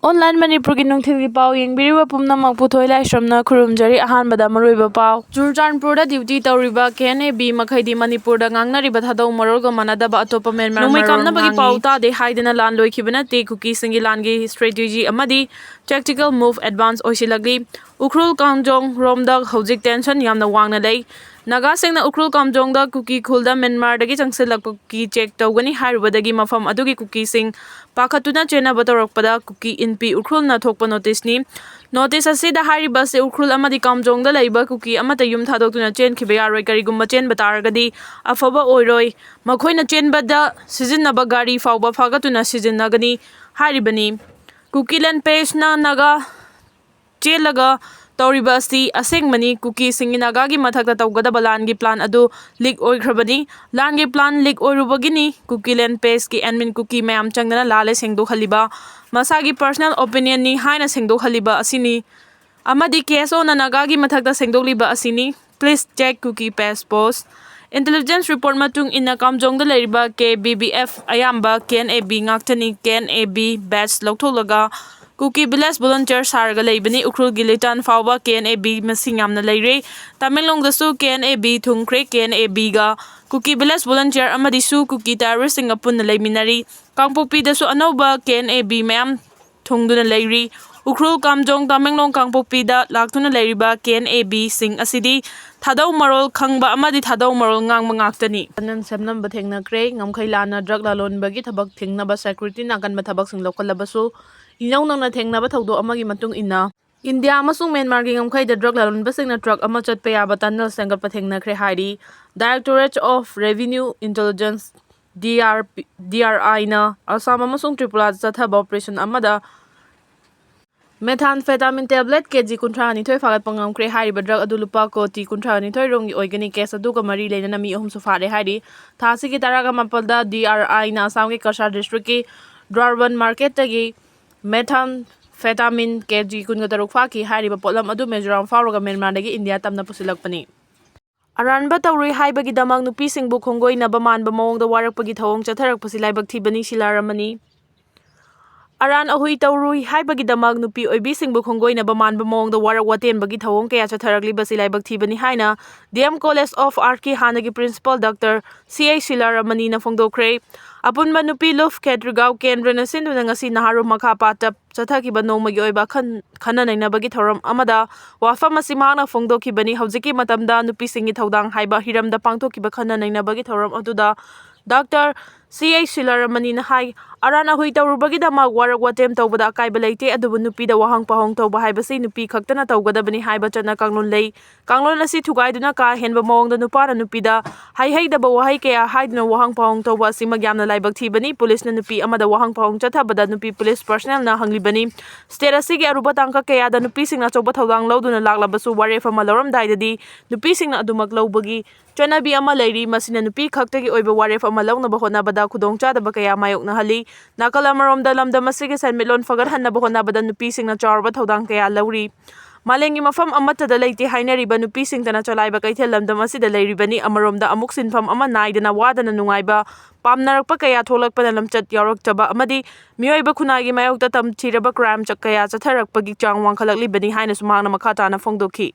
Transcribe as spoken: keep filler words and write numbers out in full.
Online ꯃꯅꯤꯄꯨꯔꯒꯤ ꯅꯨꯡꯊꯤꯜꯒꯤ ꯄꯥꯎ ꯌꯦꯡꯕꯤꯔꯤꯕ ꯄꯨꯝꯅꯃꯛꯄꯨ ꯊꯣꯏ ꯂꯥꯏꯁ꯭ꯔꯝꯅ ꯈꯨꯔꯨꯝꯖꯔꯤ꯫ ꯑꯍꯥꯟꯕꯗ ꯃꯔꯨꯑꯣꯏꯕ ꯄꯥꯎ꯫ ꯆꯨꯔꯆꯥꯟꯄꯨꯔꯗ duty ꯇꯧꯔꯤꯕ K N A B ꯃꯈꯩꯗꯤ ꯃꯅꯤꯄꯨꯔꯗ ꯉꯥꯡꯅꯔꯤꯕ ꯊꯥꯗꯧ ꯃꯔꯣꯜꯒ ꯃꯥꯟꯅꯗꯕ ꯑꯇꯣꯞꯄ ꯃ꯭ꯌꯥꯟꯃꯥꯔ ꯅꯣꯡꯃꯩ ꯃꯔꯣꯜ ꯀꯥꯞꯅꯕꯒꯤ ꯉꯥꯡꯉꯤ꯫ ꯄꯥꯎ ꯇꯥꯗꯦ ꯍꯥꯏꯗꯅ ꯂꯥꯟ ꯂꯣꯏꯈꯤꯕ ꯅꯠꯇꯦ꯫ ꯀꯨꯀꯤꯁꯤꯡꯒꯤ ꯂꯥꯟꯒꯤ strategy ꯑꯃꯗꯤ tactical move advance ꯑꯣꯏꯁꯤꯜꯂꯛꯂꯤ꯫ ꯎꯈ꯭ꯔꯨꯜ ꯀꯥꯝꯖꯣꯡ ꯔꯣꯝꯗ ꯍꯧꯖꯤꯛ tension ꯌꯥꯝꯅ ꯋꯥꯡꯅ ꯂꯩ꯫ ꯅꯥꯒꯥꯁꯤꯡꯅ ꯎꯈ꯭ꯔꯨꯜ ꯀꯥꯝꯖꯣꯡꯗ ꯀꯨꯀꯤ ꯈꯨꯜꯗ ꯃ꯭ꯌꯥꯟꯃꯥꯔꯗꯒꯤ ꯆꯪꯁꯤꯜꯂꯛꯄ ꯀꯨꯀꯤ check ꯇꯧꯒꯅꯤ ꯍꯥꯏꯔꯨꯕꯗꯒꯤ ꯃꯐꯝ ꯑꯗꯨꯒꯤ ꯀꯨꯀꯤꯁꯤꯡ ꯄꯥꯈꯠꯇꯨꯅ ꯆꯦꯟꯅꯕ ꯇꯧꯔꯛꯄꯗ ꯀꯨꯀꯤ ꯏꯟꯄꯤ ꯎꯈ꯭ꯔꯨꯜꯅ ꯊꯣꯛꯄ notice ꯅꯤ꯫ Notice ꯑꯁꯤꯗ ꯍꯥꯏꯔꯤꯕ ꯑꯁꯤ ꯎꯈ꯭ꯔꯨꯜ ꯑꯃꯗꯤ ꯀꯥꯝꯖꯣꯡꯗ ꯂꯩꯕ ꯀꯨꯀꯤ ꯑꯃꯠꯇ ꯌꯨꯝ ꯊꯥꯗꯣꯛꯇꯨꯅ ꯆꯦꯟꯈꯤꯕ ꯌꯥꯔꯣꯏ꯫ ꯀꯔꯤꯒꯨꯝꯕ ꯆꯦꯟꯕ ꯇꯥꯔꯒꯗꯤ ꯑꯐꯕ ꯑꯣꯏꯔꯣꯏ꯫ ꯃꯈꯣꯏꯅ ꯆꯦꯟꯕꯗ ꯁꯤꯖꯤꯟꯅꯕ ꯒꯥꯔꯤ ꯐꯥꯎꯕ ꯐꯥꯒꯠꯇꯨꯅ ꯁꯤꯖꯤꯟꯅꯒꯅꯤ ꯍꯥꯏꯔꯤꯕꯅꯤ꯫ ꯀꯨꯀꯤꯂꯦꯟ page ꯅ ꯅꯥꯒꯥ ꯆꯦꯜꯂꯒ ꯇꯧꯔꯤꯕ ꯑꯁꯤ ꯑꯁꯦꯡꯕꯅꯤ꯫ ꯀꯨꯀꯤꯁꯤꯡꯒꯤ ꯅꯥꯒꯥꯒꯤ ꯃꯊꯛꯇ ꯇꯧꯒꯗꯕ ꯂꯥꯟꯒꯤ plan ꯑꯗꯨ leak ꯑꯣꯏꯈ꯭ꯔꯕꯅꯤ꯫ ꯂꯥꯟꯒꯤ plan leak ꯑꯣꯏꯔꯨꯕꯒꯤꯅꯤ ꯀꯨꯀꯤꯂꯦꯟ page ꯀꯤ admin ꯀꯨꯀꯤ ꯃꯌꯥꯝ ꯆꯪꯗꯅ ꯂꯥꯜꯂꯦ ꯁꯦꯡꯗꯣꯛꯍꯜꯂꯤꯕ꯫ ꯃꯁꯥꯒꯤ personal opinion ꯅꯤ ꯍꯥꯏꯅ ꯁꯦꯡꯗꯣꯛꯍꯜꯂꯤꯕ ꯑꯁꯤꯅꯤ꯫ ꯑꯃꯗꯤ K S O ꯅ ꯅꯥꯒꯥꯒꯤ ꯃꯊꯛꯇ ꯁꯦꯡꯗꯣꯛꯂꯤꯕ ꯑꯁꯤꯅꯤ꯫ Please check Kuki page post꯫ Intelligence report ꯃꯇꯨꯡ ꯏꯟꯅ ꯀꯥꯝꯖꯣꯡꯗ ꯂꯩꯔꯤꯕ K B B F ꯑꯌꯥꯝꯕ K N A B ꯉꯥꯛꯇꯅꯤ꯫ K N A B badge ꯂꯧꯊꯣꯛꯂꯒ Kuki village volunteer ꯁꯥꯔꯒ ꯂꯩꯕꯅꯤ꯫ ꯎꯈ꯭ꯔꯨꯜꯒꯤ ꯂꯤꯇꯥꯟ ꯐꯥꯎꯕ K N A B ꯃꯁꯤꯡ ꯌꯥꯝꯅ ꯂꯩꯔꯦ꯫ ꯇꯃꯦꯡꯂꯣꯡꯗꯁꯨ K N A B ꯊꯨꯡꯈ꯭ꯔꯦ꯫ K N A B ꯒ ꯀꯨꯀꯤ village volunteer ꯑꯃꯗꯤꯁꯨ ꯀꯨꯀꯤ terrorist ꯁꯤꯡꯒ ꯄꯨꯟꯅ ꯂꯩꯃꯤꯟꯅꯔꯤ꯫ ꯀꯥꯡꯄꯣꯛꯄꯤꯗꯁꯨ ꯑꯅꯧꯕ K N A B ꯃꯌꯥꯝ ꯊꯨꯡꯗꯨꯅ ꯂꯩꯔꯤ꯫ ꯎꯈ꯭ꯔꯨꯜ, ꯀꯥꯝꯖꯣꯡ, ꯇꯃꯦꯡꯂꯣꯡ, ꯀꯥꯡꯄꯣꯛꯄꯤꯗ ꯂꯥꯛꯇꯨꯅ ꯂꯩꯔꯤꯕ K N A B ꯁꯤꯡ ꯑꯁꯤꯗꯤ ꯊꯥꯗꯧ ꯃꯔꯣꯜ ꯈꯪꯕ ꯑꯃꯗꯤ ꯊꯥꯗꯧ ꯃꯔꯣꯜ ꯉꯥꯡꯕ ꯉꯥꯛꯇꯅꯤ꯫ ꯇꯅꯦꯜ ꯁꯦꯝꯂꯝꯕ ꯊꯦꯡꯅꯈ꯭ꯔꯦ꯫ ꯉꯝꯈꯩ ꯂꯥꯟꯅ drug ꯂꯂꯣꯟꯕꯒꯤ ꯊꯕꯛ ꯊꯤꯡꯅꯕ security ꯅ ꯑꯀꯟꯕ ꯊꯕꯛꯁꯤꯡ ꯂꯧꯈꯠꯂꯕꯁꯨ, ꯏꯅꯧ ꯅꯧꯅ ꯊꯦꯡꯅꯕ ꯊꯧꯗꯣꯛ ꯑꯃꯒꯤ ꯃꯇꯨꯡ ꯏꯟꯅ, ꯏꯟꯗꯤꯌꯥ ꯑꯃꯁꯨꯡ ꯃ꯭ꯌꯥꯟꯃꯥꯔꯒꯤ ꯉꯝꯈꯩꯗ drug ꯂꯂꯣꯟꯕꯁꯤꯡꯅ truck ꯑꯃ ꯆꯠꯄ ꯌꯥꯕ tunnel ꯁꯦꯝꯒꯠꯄ ꯊꯦꯡꯅꯈ꯭ꯔꯦ ꯍꯥꯏꯔꯤ꯫ Directorate of Revenue Intelligence, D R P, D R I ꯅ ꯑꯁꯥꯝ ꯑꯃꯁꯨꯡ ꯇ꯭ꯔꯤꯄꯨꯔꯥꯗ ꯆꯠꯊꯕ operation ꯑꯃꯗ methamphetamine tablet K G ꯀꯨꯟꯊ꯭ꯔꯥ ꯅꯤꯊꯣꯏ ꯐꯥꯒꯠꯄ ꯉꯝꯈ꯭ꯔꯦ꯫ ꯍꯥꯏꯔꯤꯕ drug ꯑꯗꯨ ꯂꯨꯄꯥ ꯀꯣꯇꯤ ꯀꯨꯟꯊ꯭ꯔꯥ ꯅꯤꯊꯣꯏ ꯔꯣꯝꯒꯤ ꯑꯣꯏꯒꯅꯤ꯫ Case ꯑꯗꯨꯒ ꯃꯔꯤ ꯂꯩꯅꯅ ꯃꯤ ꯑꯍꯨꯝꯁꯨ ꯐꯥꯔꯦ ꯍꯥꯏꯔꯤ꯫ ꯊꯥ ꯑꯁꯤꯒꯤ ꯇꯔꯥꯃꯥꯄꯜꯗ D R I ꯅ ꯑꯁꯥꯝꯒꯤ ꯀꯁꯥꯔ district ꯀꯤ ꯗ꯭ꯋꯥꯔꯕꯟ market ꯇꯒꯤ methamphetamine K G ꯀꯨꯟꯒ ꯇꯔꯨꯛ ꯐꯥꯈꯤ꯫ ꯍꯥꯏꯔꯤꯕ ꯄꯣꯠꯂꯝ ꯑꯗꯨ ꯃꯤꯖꯣꯔꯥꯝ ꯐꯥꯎꯔꯒ ꯃ꯭ꯌꯥꯟꯃꯥꯔꯗꯒꯤ ꯏꯟꯗꯤꯌꯥ ꯇꯝꯅ ꯄꯨꯁꯤꯜꯂꯛꯄꯅꯤ꯫ ꯑꯔꯥꯟꯕ ꯇꯧꯔꯨꯏ ꯍꯥꯏꯕꯒꯤꯗꯃꯛ ꯅꯨꯄꯤꯁꯤꯡꯕꯨ ꯈꯣꯡꯒꯣꯏꯅꯕ ꯃꯥꯟꯕ ꯃꯑꯣꯡꯗ ꯋꯥꯔꯛꯄꯒꯤ ꯊꯧꯑꯣꯡ ꯆꯠꯊꯔꯛꯄꯁꯤ ꯂꯥꯏꯕꯛ ꯊꯤꯕꯅꯤ꯫ ꯁꯤꯂꯥꯔꯝꯃꯅꯤ꯫ ꯑꯔꯥꯟ ꯑꯍꯨꯏ ꯇꯧꯔꯨꯏ ꯍꯥꯏꯕꯒꯤꯗꯃꯛ ꯅꯨꯄꯤ ꯑꯣꯏꯕꯤꯁꯤꯡꯕꯨ ꯈꯣꯡꯒꯣꯏꯅꯕ ꯃꯥꯟꯕ ꯃꯑꯣꯡꯗ ꯋꯥꯔꯛ ꯋꯥꯇꯦꯝꯕꯒꯤ ꯊꯧꯑꯣꯡ ꯀꯌꯥ ꯆꯠꯊꯔꯛꯂꯤꯕꯁꯤ ꯂꯥꯏꯕꯛ ꯊꯤꯕꯅꯤ ꯍꯥꯏꯅ ꯗꯤ ꯑꯦꯝ ꯀꯣꯂꯦꯖ ꯑꯣꯐ ꯑꯥꯔꯠꯀꯤ ꯍꯥꯟꯅꯒꯤ ꯄ꯭ꯔꯤꯟꯁꯤꯄꯥꯜ ꯗꯥꯛꯇꯔ ꯁꯤ ꯑꯩꯆ ꯁꯤꯂꯥꯔꯥꯃꯅꯤꯅ ꯐꯣꯡꯗꯣꯛꯈ꯭ꯔꯦ꯫ ꯑꯄꯨꯟꯕ ꯅꯨꯄꯤ ꯂꯨꯐ ꯈꯦꯇ꯭ꯔꯤꯒꯥꯎ ꯀꯦꯟꯗ꯭ꯔꯅ ꯁꯤꯟꯗꯨꯅ ꯉꯁꯤ ꯅꯍꯥꯔꯣꯜ ꯃꯈꯥ ꯄꯥꯠꯇ ꯆꯠꯊꯈꯤꯕ ꯅꯣꯡꯃꯒꯤ ꯑꯣꯏꯕ ꯈꯟ-, ꯈꯟꯅ ꯅꯩꯅꯕꯒꯤ ꯊꯧꯔꯝ ꯑꯃꯗ ꯋꯥꯐꯝ ꯑꯁꯤ ꯃꯍꯥꯛꯅ ꯐꯣꯡꯗꯣꯛꯈꯤꯕꯅꯤ꯫ ꯍꯧꯖꯤꯛꯀꯤ ꯃꯇꯝꯗ ꯅꯨꯄꯤꯁꯤꯡꯒꯤ ꯊꯧꯗꯥꯡ ꯍꯥꯏꯕ ꯍꯤꯔꯝꯗ ꯄꯥꯡꯊꯣꯛꯈꯤꯕ ꯈꯟꯅ ꯅꯩꯅꯕꯒꯤ ꯊꯧꯔꯝ ꯑꯗꯨꯗ ꯗꯥꯛꯇꯔ ꯁꯤ ꯑꯩꯆ ꯁꯤꯂꯥꯔꯥꯃꯅꯤꯅ ꯍꯥꯏ, ꯑꯔꯥꯟ ꯑꯍꯨꯏ ꯇꯧꯔꯨꯕꯒꯤꯗꯃꯛ ꯋꯥꯔꯛ ꯋꯥꯇꯦꯝ ꯇꯧꯕꯗ ꯑꯀꯥꯏꯕ ꯂꯩꯇꯦ, ꯑꯗꯨꯕꯨ ꯅꯨꯄꯤꯗ ꯋꯥꯍꯪ ꯄꯥꯎꯍꯪ ꯇꯧꯕ ꯍꯥꯏꯕꯁꯤ ꯅꯨꯄꯤ ꯈꯛꯇꯅ ꯇꯧꯒꯗꯕꯅꯤ ꯍꯥꯏꯕ ꯆꯠꯅ ꯀꯥꯡꯂꯣꯟ ꯂꯩ꯫ ꯀꯥꯡꯂꯣꯟ ꯑꯁꯤ ꯊꯨꯒꯥꯏꯗꯨꯅ ꯀꯥ ꯍꯦꯟꯕ ꯃꯑꯣꯡꯗ ꯅꯨꯄꯥꯅ ꯅꯨꯄꯤꯗ ꯍꯩꯍꯩꯗꯕ ꯋꯥꯍꯩ ꯀꯌꯥ ꯍꯥꯏꯗꯨꯅ ꯋꯥꯍꯪ ꯄꯥꯎꯍꯪ ꯇꯧꯕ ꯑꯁꯤꯃꯛ ꯌꯥꯝꯅ ꯂꯥꯏꯕꯛ ꯊꯤꯕꯅꯤ꯫ ꯄꯨꯂꯤꯁꯅ ꯅꯨꯄꯤ ꯑꯃꯗ ꯋꯥꯍꯪ ꯄꯥꯎꯍꯪ ꯆꯠꯊꯕꯗ ꯅꯨꯄꯤ ꯄꯨꯂꯤꯁ ꯄꯔꯁꯅꯦꯜꯅ ꯍꯪꯂꯤꯕꯅꯤ꯫ ꯁ꯭ꯇꯦꯠ ꯑꯁꯤꯒꯤ ꯑꯔꯨꯕ ꯇꯥꯡꯀꯛ ꯀꯌꯥꯗ ꯅꯨꯄꯤꯁꯤꯡꯅ ꯑꯆꯧꯕ ꯊꯧꯗꯥꯡ ꯂꯧꯗꯨꯅ ꯂꯥꯛꯂꯕꯁꯨ, ꯋꯥꯔꯦꯞ ꯑꯃ ꯂꯧꯔꯝꯗꯥꯏꯗꯗꯤ ꯅꯨꯄꯤꯁꯤꯡꯅ ꯑꯗꯨꯃꯛ ꯂꯧꯕꯒꯤ ꯆꯠꯅꯕꯤ ꯑꯃ ꯂꯩꯔꯤ꯫ ꯃꯁꯤꯅ ꯅꯨꯄꯤ ꯈꯛꯇꯒꯤ ꯑꯣꯏꯕ ꯋꯥꯔꯦꯞ ꯑꯃ ꯂꯧꯅꯕ ꯍꯣꯠꯅꯕꯗ ꯈꯨꯗꯣꯡꯆꯥꯗꯕ ꯀꯌꯥ ꯃꯥꯌꯣꯛꯅꯍꯜꯂꯤ꯫ ꯅꯥꯀꯜ ꯑꯃꯔꯣꯝꯗ, ꯂꯝꯗꯝ ꯑꯁꯤꯒꯤ ꯁꯦꯟꯃꯤꯠꯂꯣꯟ ꯐꯒꯠꯍꯟꯅꯕ ꯍꯣꯠꯅꯕꯗ ꯅꯨꯄꯤꯁꯤꯡꯅ ꯆꯥꯎꯔꯕ ꯊꯧꯗꯥꯡ ꯀꯌꯥ ꯂꯧꯔꯤ꯫ ꯃꯥꯂꯦꯝꯒꯤ ꯃꯐꯝ ꯑꯃꯠꯇꯗ ꯂꯩꯇꯦ ꯍꯥꯏꯅꯔꯤꯕ ꯅꯨꯄꯤꯁꯤꯡꯇꯅ ꯆꯂꯥꯏꯕ ꯀꯩꯊꯦꯜ ꯂꯝꯗꯝ ꯑꯁꯤꯗ ꯂꯩꯔꯤꯕꯅꯤ꯫ ꯑꯃꯔꯣꯝꯗ, ꯑꯃꯨꯛ ꯁꯤꯟꯐꯝ ꯑꯃ ꯅꯥꯏꯗꯅ ꯋꯥꯗꯅ ꯅꯨꯡꯉꯥꯏꯕ ꯄꯥꯝꯅꯔꯛꯄ ꯀꯌꯥ ꯊꯣꯛꯂꯛꯄꯅ ꯂꯝꯆꯠ ꯌꯥꯎꯔꯛꯇꯕ ꯑꯃꯗꯤ ꯃꯤꯑꯣꯏꯕ ꯈꯨꯟꯅꯥꯏꯒꯤ ꯃꯥꯌꯣꯛꯇ ꯇꯝꯊꯤꯔꯕ ꯀ꯭ꯔꯥꯏꯝ ꯆ-, ꯀꯌꯥ ꯆꯠꯊꯔꯛꯄꯒꯤ ꯆꯥꯡ ꯋꯥꯡꯈꯠꯂꯛꯂꯤꯕꯅꯤ ꯍꯥꯏꯅꯁꯨ ꯃꯍꯥꯛꯅ ꯃꯈꯥ ꯇꯥꯅ ꯐꯣꯡꯗꯣꯛꯈꯤ꯫